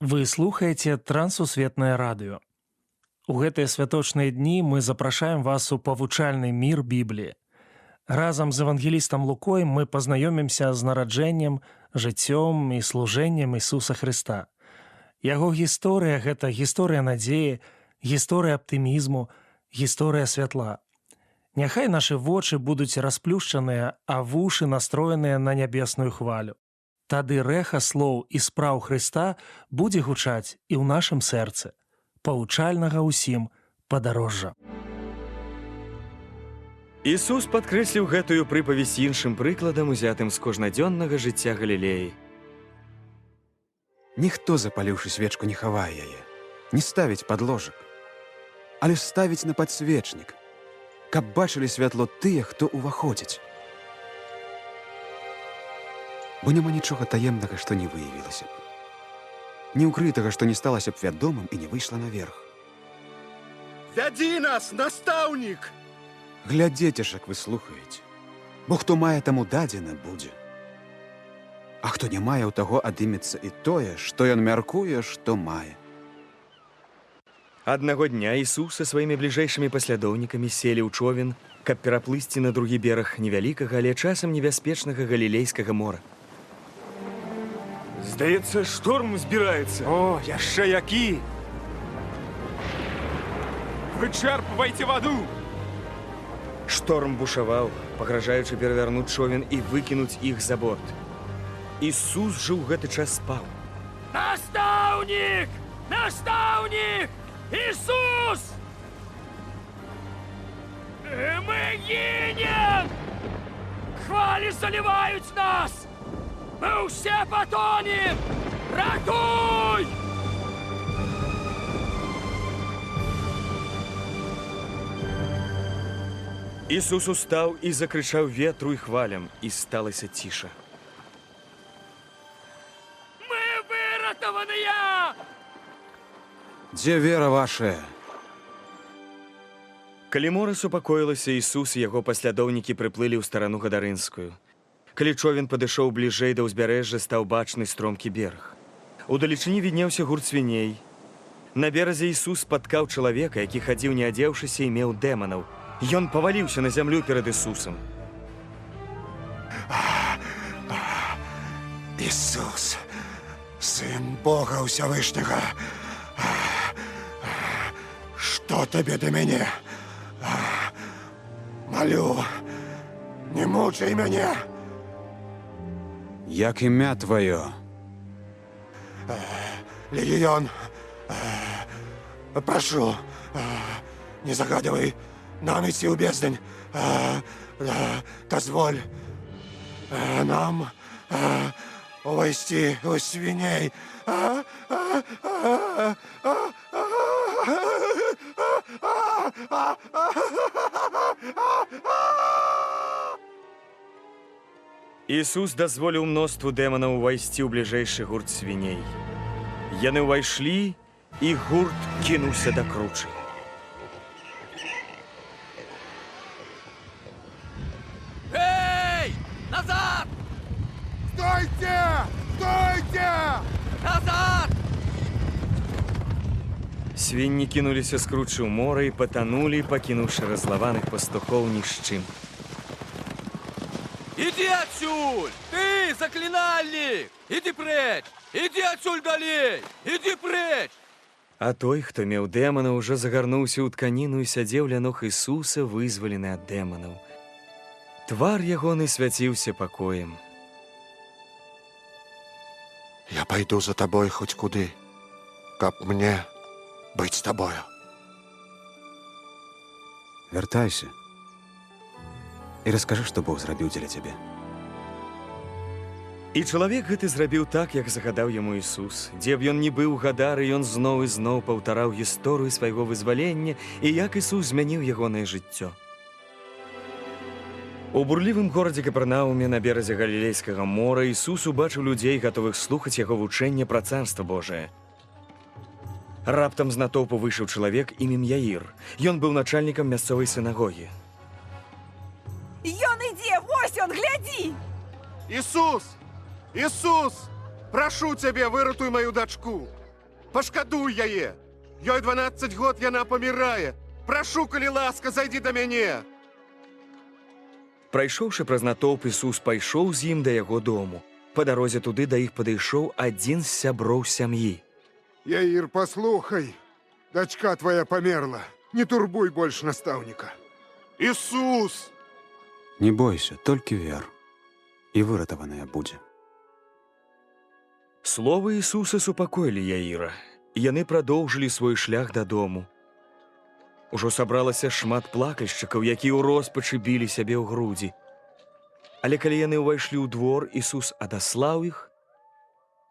Вы слухаеце Трансусветнае радыё. У гэтыя святочныя дні мы запрашаем вас у павучальны мір Бібліі. Разам з евангелістам Лукой мы пазнаёмімся з нараджэннем, жыццём і служэннем Ісуса Хрыста. Яго гісторыя — гэта гісторыя надзеі, гісторыя аптымізму, гісторыя святла. Няхай нашы вочы будуць расплюшчаныя, а вушы настроеныя на нябесную хвалю. Тады рэха слоў і спраў Хрыста будзе гучаць і ў нашым сэрцы. Павучальнага ўсім падарожжа. Ісус падкрэсліў гэтую прыпавесць іншым прыкладам, узятым з кожнадзённага жыцця Галілеі. Ніхто, запаліўшы свечку, не хавае яе, не ставіць пад ложак, але ставіць на падсвечнік, каб бачылі святло тыя, хто ўваходзіць. Бо няма нічога таемнага, што не выявілася б. Ні ўкрытага, што не сталася б вядомым і не выйшла наверх. Вядзі нас, настаўнік! Глядзіце ж, як вы слухаеце. Бо хто мае, таму дадзена будзе. А хто не мае, у таго адымецца і тое, што ён мяркуе, што мае. Аднаго дня Ісус са сваімі бліжэйшымі паслядоўнікамі селі ў човен, каб пераплысці на другі бераг невялікага, але часам небяспечнага Галілейскага мора. Здаецца, шторм збіраецца. О, яшчэ які! Вычэрпвайце ваду! Шторм бушаваў, пагражаючы перавярнуць човен і выкінуць іх за борт. Ісус жа ў гэты час спаў. Настаўнік! Настаўнік! Ісус! Мы гінем! Хвалі заліваюць нас! Мы ўсе патонем! Ратуй! Ісус устаў і закрычаў ветру і хвалям, і сталася ціша. Мы выратаваныя! Дзе вера вашая? Калі мора супакоілася, Ісус і яго паслядоўнікі прыплылі ў старану Гадарынскую. Калі човен падышоў бліжэй да ўзбярэжжа, стаў бачны стромкі бераг. Удалечыні віднеўся гурт свіней. На беразе Ісус спаткаў чалавека, які хадзіў не адзеўшыся і меў дэманаў. Ён паваліўся на зямлю перад Ісусам. Ісус, Сын Бога Усявышняга, што табе да мяне? Малю, не мучай мяне! Як імя тваё? Легіён, прашу, не загадывай нам ісці ў бездань. Дазволь нам увайсці ў свіней. Ісус дазволіў мноству дэманаў увайсці ў бліжэйшы гурт свіней. Яны ўвайшлі, і гурт кінуўся да кручы. Эй! Назад! Стойце! Стойце! Назад! Свінні кінуліся з кручы ў мора і патанулі, пакінуўшы раззлаваных пастухоў ні з чым. Ідзі адсюль! Ты, заклінальнік! Ідзі прэч! Ідзі адсюль далей! Ідзі прэч! А той, хто меў дэмана, ужо загарнуўся ў тканіну і сядзеў ля ног Ісуса, вызвалены ад дэманаў. Твар ягоны свяціўся пакоем. Я пайду за табой хоць куды, каб мне быць з табою. Вяртайся і раскажы, што Бог зрабіў дзеля цябе. І чалавек гэты зрабіў так, як загадаў яму Ісус. Дзе б ён ні быў у Гадары, ён зноў і зноў паўтараў гісторыю свайго вызвалення і як Ісус змяніў ягонае жыццё. У бурлівым горадзе Капернауме на беразе Галілейскага мора Ісус убачыў людзей, гатовых слухаць яго вучэнне пра Царства Божае. Раптам з натоўпу выйшаў чалавек імем Яір. Ён быў начальнікам мясцовай сінагогі. Ён ідзе, вось ён, глядзі! Ісус! Ісус! Прашу цябе, выратуй маю дачку. Пашкадуй яе! Ёй 12 год, яна памірае! Прашу, калі ласка, зайдзі да мяне! Прайшоўшы праз натоўп, Ісус пайшоў з ім да яго дому. Па дарозе туды да іх падышоў адзін з сяброў сям'і. Яір, паслухай, дачка твая памерла. Не турбуй больш настаўніка. Ісус! Не бойся, толькі вер, і выратаваная будзе. Словы Ісуса супакоілі Яіра, і яны прадоўжылі свой шлях дадому. Ужо сабралася шмат плакальшчыкаў, якія ў роспачы білі сябе ў грудзі. Але калі яны ўвайшлі ў двор, Ісус адаслаў іх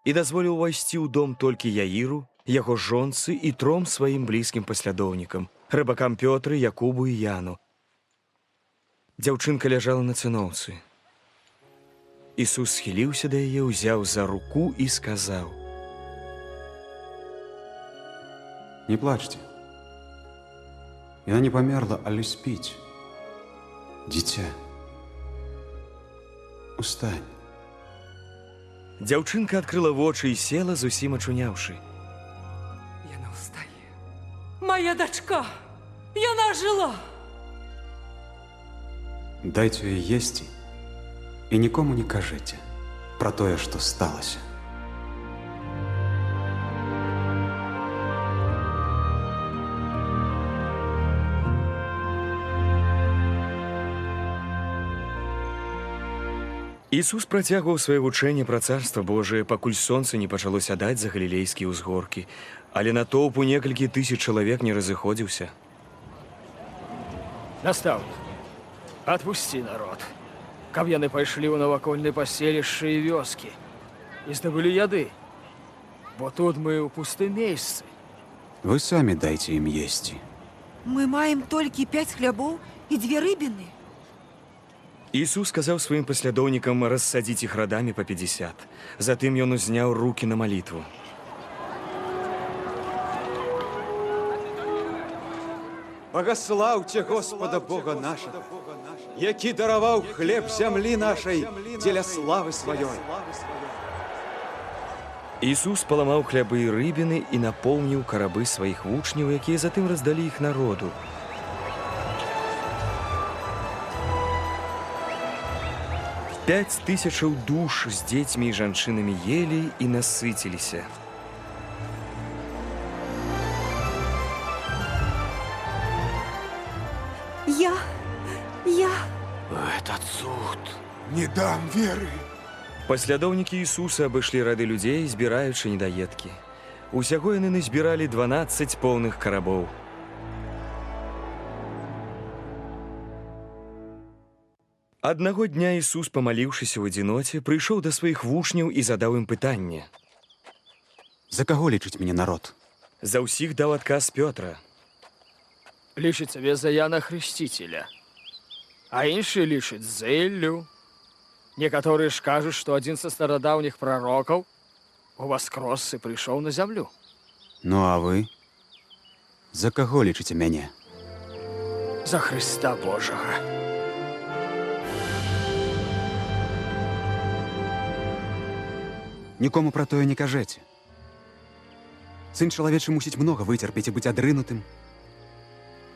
і дазволіў увайсці ў дом толькі Яіру, яго жонцы і тром сваім блізкім паслядоўнікам, рыбакам Пётры, Якубу і Яну. Дзяўчынка ляжала на цыноўцы. Ісус схіліўся да яе, узяў за руку і сказаў: Не плачце. Яна не памерла, але спіць. Дзіця, устань. Дзяўчынка адкрыла вочы і села, зусім ачуняўшы. Яна ўстае. Мая дачка! Яна жыла! Дайце ёй есці і нікому не кажыце пра тое, што сталася. Ісус працягваў сваё вучэнне пра царства Божае, пакуль сонца не пачало сядаць за галілейскія ўзгоркі, але натоўп у некалькі тысяч чалавек не разыходзіўся. Настаўнік, адпусці народ, каб яны пайшлі ў навакольныя паселішчы і вёскі і здабылі яды, бо тут мы ў пустым месцы. Вы самі дайце ім есці. Мы маем толькі 5 хлябоў і 2 рыбіны. Ісус сказаў сваім паслядоўнікам рассадзіць іх радамі па 50. Затым ён узняў рукі на малітву. Багаслаўце Господа Бога нашага, які дараваў хлеб зямлі нашай дзеля славы сваёй. Ісус паламаў хлябы і рыбіны і напоўніў карабы сваіх вучняў, якія затым раздалі іх народу. 5000 душ з дзецьмі і жанчынамі елі і насыціліся. Я. Гэта цуд. Не дам веры. Паслядоўнікі Ісуса абышлі рады людзей, збіраючы недаедкі. Усяго яны назбіралі 12 поўных карабоў. Аднаго дня Ісус, памаліўшыся ў адзіноце, прыйшоў да сваіх вучняў і задаў ім пытанне. За каго лічыць мяне народ? За ўсіх даў адказ Пётра. Лічыць цябе за Яна Хрысціцеля, а іншыя лічаць за Іллю. Некаторыя ж кажуць, што адзін са старадаўніх прарокаў уваскрос і прыйшоў на зямлю. Ну а вы? За каго лічыце мяне? За Хрыста Божага. Нікому пра тое не кажэце. Сын чалавечы мусіць многа выцерпець і быць адрынутым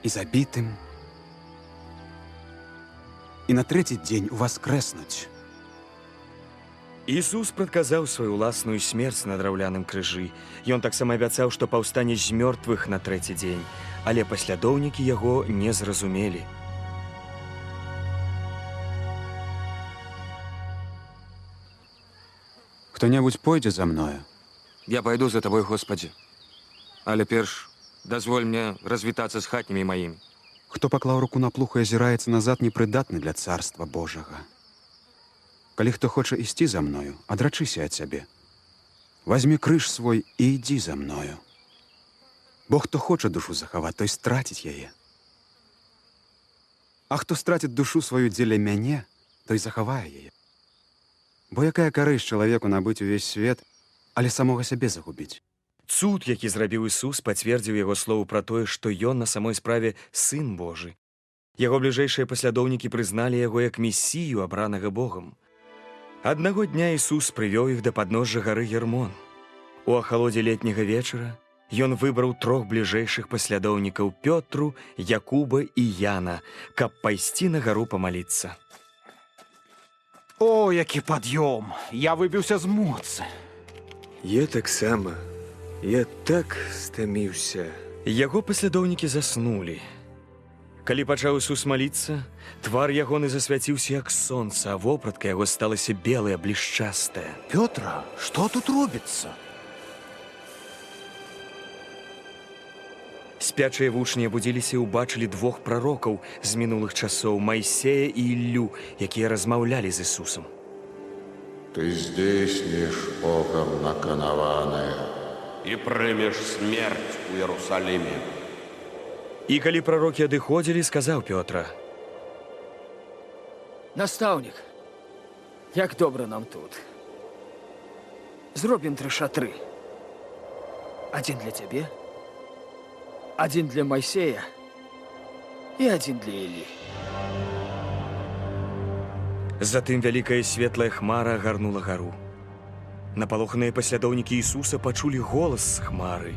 і забітым, і на трэці дзень уваскрэснуць. Ісус прадказаў сваю ўласную смерць на драўляным крыжы. Ён таксама абяцаў, што паўстане з мёртвых на трэці дзень, але паслядоўнікі яго не зразумелі. Хто-небудзь пойдзе за мною? Я пайду за табой, Госпадзе. Але перш дазволь мне развітацца з хатнімі маімі. Хто паклаў руку на плуг і азіраецца назад, непрыдатны для царства Божага. Калі хто хоча ісці за мною, адрачыся ад сябе. Вазьмі крыж свой і ідзі за мною. Бо хто хоча душу захаваць, той страціць яе. А хто страціць душу сваю дзеля мяне, той захавае яе. Бо якая карысць чалавеку набыць увесь свет, але самога сябе загубіць? Цуд, які зрабіў Ісус, пацвердзіў яго слову пра тое, што ён на самой справе сын Божы. Яго бліжэйшыя паслядоўнікі прызналі яго як месію, абранага Богам. Аднаго дня Ісус прывёў іх да падножжа гары Гермон. У ахалодзе летняга вечара ён выбраў трох бліжэйшых паслядоўнікаў Пётру, Якуба і Яна, каб пайсці на гару памаліцца. О, які пад'ём! Я выбіўся з моцы. Я таксама. Я так стаміўся. Яго паслядоўнікі заснулі. Калі пачаў Ісус маліцца, твар ягоны засвяціўся як сонца, а вопратка яго сталася белая, блішчастая. Пётра, што тут робіцца? Спячыя вучні абудзіліся і ўбачылі двух прарокаў з мінулых часоў Майсея і Іллю, якія размаўлялі з Ісусам. Ты здзейсніш Богам наканаванае. І прымеш смерць у Ерусаліме. І калі прарокі адыходзілі, сказаў Пётра: Настаўнік, як добра нам тут. Зробім тры шатры. Адзін для цябе, адзін для Майсея і адзін для Іллі. Затым вялікая светлая хмара агарнула гару. Напалоханыя паслядоўнікі Ісуса пачулі голас з хмары.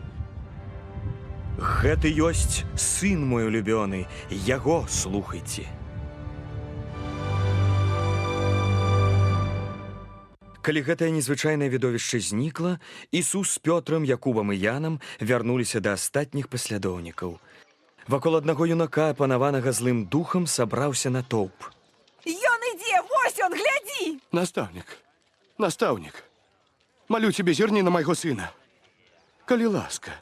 Гэты ёсць сын мой улюбёны, яго слухайце. Калі гэтае незвычайнае відовішча знікла, Ісус з Пётрам, Якубам і Янам вярнуліся да астатніх паслядоўнікаў. Вакол аднаго юнака, апанаванага злым духам, сабраўся натоўп. Ён ідзе, вось он, глядзі! Настаўнік, настаўнік, малю цябе, зірні на майго сына. Калі ласка,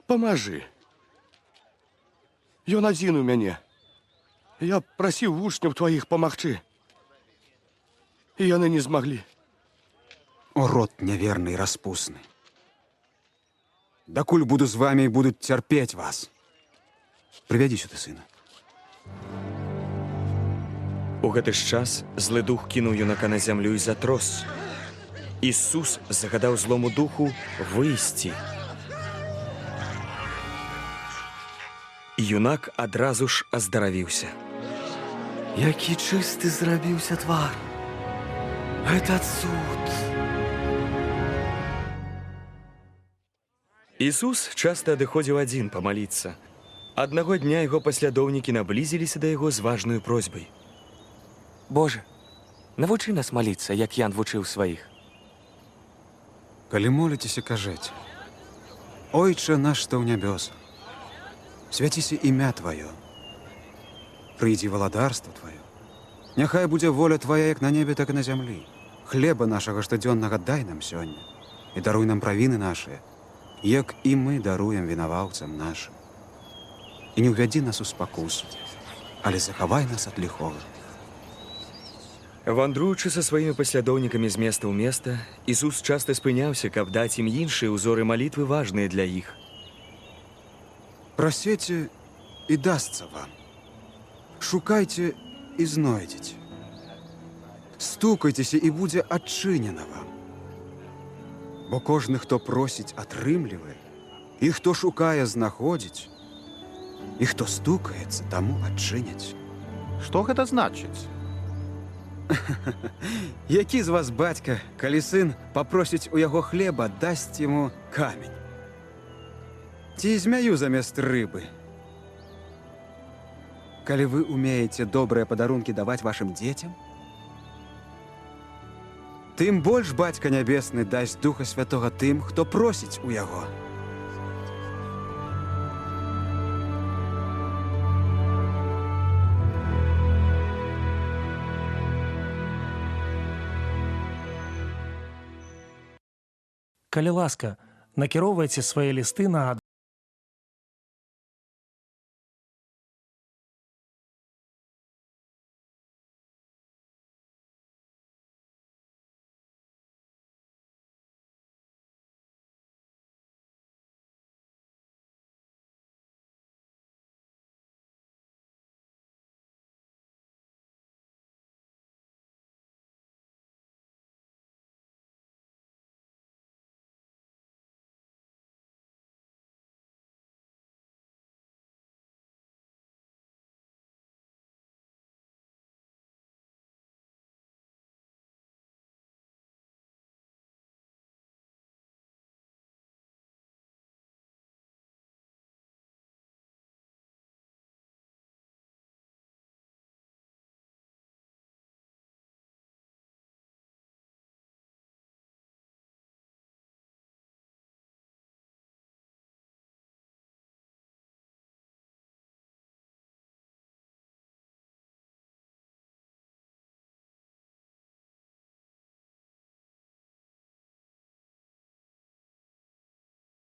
памажы. Ён адзін у мяне. Я прасіў вучняў тваіх памагчы. І яны не змаглі. О, род няверны і распусны. Дакуль буду з вамі і буду цярпець вас. Прывядзі сюды сына. У гэты ж час злы дух кінуў юнака на зямлю і затрос. Ісус загадаў злому духу выйсці. І юнак адразу ж аздаравіўся. Які чысты зрабіўся твар. Гэта цуд. Ісус часта адыходзіў адзін памаліцца. Аднаго дня яго паслядоўнікі наблізіліся да яго з важнаю просьбай. Божа, навучы нас маліцца, як Ян вучыў сваіх. Калі моліцеся, кажыце: Ойча наш, што ў нябёсах, свяціся імя Тваё. Прыйдзі валадарства Тваё. Няхай будзе воля Твая як на небе, так і на зямлі. Хлеба нашага штодзённага дай нам сёння, і даруй нам правіны нашыя, як і мы даруем вінаваўцам нашым. І не ўвядзі нас у спакусу, але захавай нас ад ліхога. Вандруючы са сваімі паслядоўнікамі з места ў места, Ісус часта спыняўся, каб даць ім іншыя ўзоры малітвы, важныя для іх. Прасіце, і дасца вам. Шукайце і знойдзеце. Стукайцеся, і будзе адчынена вам. Бо кожны, хто просіць, атрымлівае, і хто шукае, знаходзіць, і хто стукаецца, таму адчыняць. Што гэта значыць? Які з вас бацька, калі сын папросіць у яго хлеба, дасць яму камень? Ці змяю замест рыбы? Калі вы умееце добрыя падарункі даваць вашым дзецям, тым больш Бацька Нябесны дасць Духа Святога тым, хто просіць у яго. Калі ласка, накіроўвайце свае лісты на